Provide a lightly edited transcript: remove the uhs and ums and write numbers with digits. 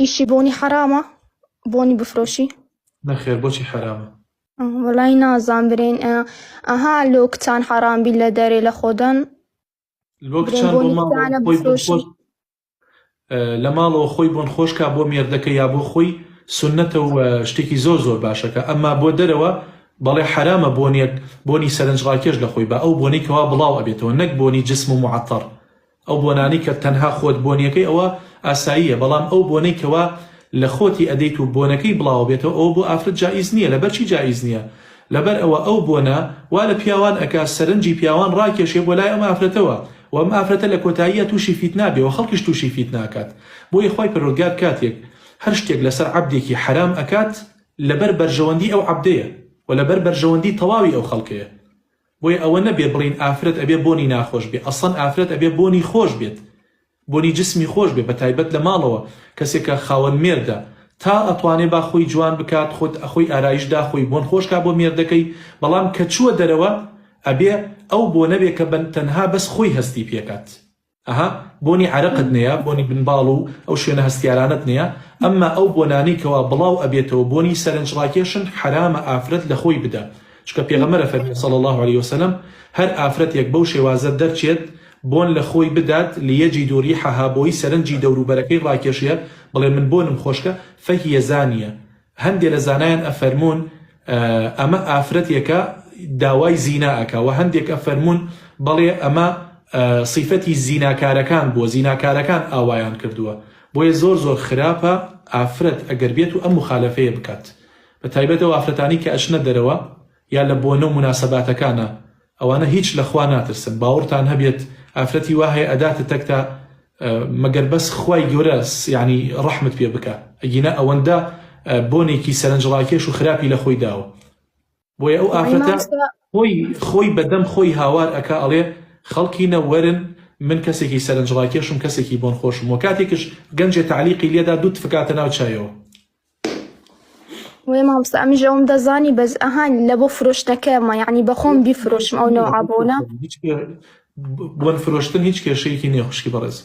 ئیشی بۆنی حەرامە بۆنی بفرۆشی؟ نەخێر بۆچی حەرامە؟ وەڵای نازان برێن ئەها لۆ کچان حەرام بی لە دەرێ لە خۆدەن لۆ برێن کچان بۆ بۆنی ماڵەوە کچانە خۆی بۆن بفرۆشی خۆش لە ماڵەوە خۆی بۆن خۆشکا بۆ مێردەکە یا بۆ خۆی سونەتە و شتێکی زۆر زۆر باشەکە ئەمما بۆ دەرەوە بەڵێ حەرامە بۆنێک بۆنی سەرنجڕاکێش لە خۆی با ئەو بۆنەی کەوا بڵاو ئەبێتەوە نەک بۆنی جسم و معطر ئەو بۆنانەی کە تەنها خۆت بۆنیەکەی ئەوە ئاساییە بەڵام ئەو بۆنەی کەوا لە خۆتی ئەدەیت و بۆنەکەی بڵاوە بێتەوە ئەوە بۆ ئافرەت جائیز نیە لەبەر چی جائیز نیە لەبەر ئەوە ئەو بۆنە وا لە پیاوان ئەکا سەرنجی پیاوان ڕاکێشێ بۆ لای ئەم ئافرەتەوە وە ئەم ئافرەتە لە کۆتاییا توشی فیتنە بێ وە خەڵکیش توشی فیتنە ئەکات بۆیە خوای پەروەردگار کاتێک هەر شتێک لەسەر عەبدێکی حەرام ئەکات لەبەر بەرژەوەندی ئەو عەبدەیە وە لەبەر بەرژەوەندی تەواوی ئەو خەڵکەیە بۆیە ئەوە نەبێ بڵێین ئافرەت ئەبێ بۆنی ناخۆش بێ ئەسڵەن ئافرەت ئەبێ بۆنی خۆش بێت بۆنی جسمی خۆش بێ بەتایبەت لە ماڵەوە کەسێک کە خاوەن مێردە تا ئەتوانێ با خۆی جوان بکات خۆت ئەخۆی ئارایش دا خۆی بۆن خۆش کا بۆ مێردەکەی بەڵام کە چووە دەرەوە ئەبێ ئەو بۆنە بێ کە بە تەنها بەس خۆی هەستی پێکات ئەها بۆنی عەرەقت نەیە بۆنی بن باڵ و ئەو شوێنە هەستیارانەت نەیە ئەمما ئەو بۆنانەی کەوا بڵاو ئەبێتەوە بۆنی سەرنجڕاکێشن حەرامە ئافرەت لە خۆی بدا چونکە پێغەمبەر ئەفەرموێ صلی اللە علیە وسلم هەر ئافرەتێک بەو شێوازە دەرچێت بۆن لە خۆی بدات لیجدوا ریحها بۆی سەرنجی دەوروبەرەکەی ڕاکێشێ بڵێ من بۆنم خۆشکە فهی زانیە هەندێ لە زانایان ئەفەرموون ئەمە ئافرەتێکە داوای زینا ئەکا وە هەندێک ئەفەرموون بەڵێ ئەمە سیفەتی زیناکارەکان بووە زیناکارەکان ئاوایان کردووە بۆیە زۆر زۆر خراپە ئافرەت ئەگەر بێت و ئەم مخالەفەیە بکات بە تایبەت ئەو ئافرەتانی کە ئەچنە دەرەوە یا لە بۆنە و موناسەباتەکانە ئەوانە هیچ لە خوا ناترسن باوەڕتان هەبێت ئافرەتی وا هەیە ئەداتە تەکتا مەگەر بەس خوای گەورە یانی ڕەحمت پێ بکا ئەگینا ئەوەندە بۆنێکی سەرنجڕاکێش و خراپی لە خۆی داوە بۆیە ئەو ئافرەتە خۆی خۆی بەدەم خۆی هاوار ئەکا ئەڵێ خەڵکی نەوەرن من کەسێکی سەرنجڕاکێشم کەسێکی بۆن خۆشم وە کاتێکش گەنجێ تەعلیقی لێدا دوو تفکاتە ناو چایەوە وەی مامۆستا ئەمیش ئەوم دەزانی بەس ئەها لە بۆ فرۆشتنەکەمە یعنی بەخۆم بیفرۆشم ئەو نەوعە بۆنە هیچ بۆن فرۆشتن هیچ کێشەیەکی نییە خوشکی بەڕێز.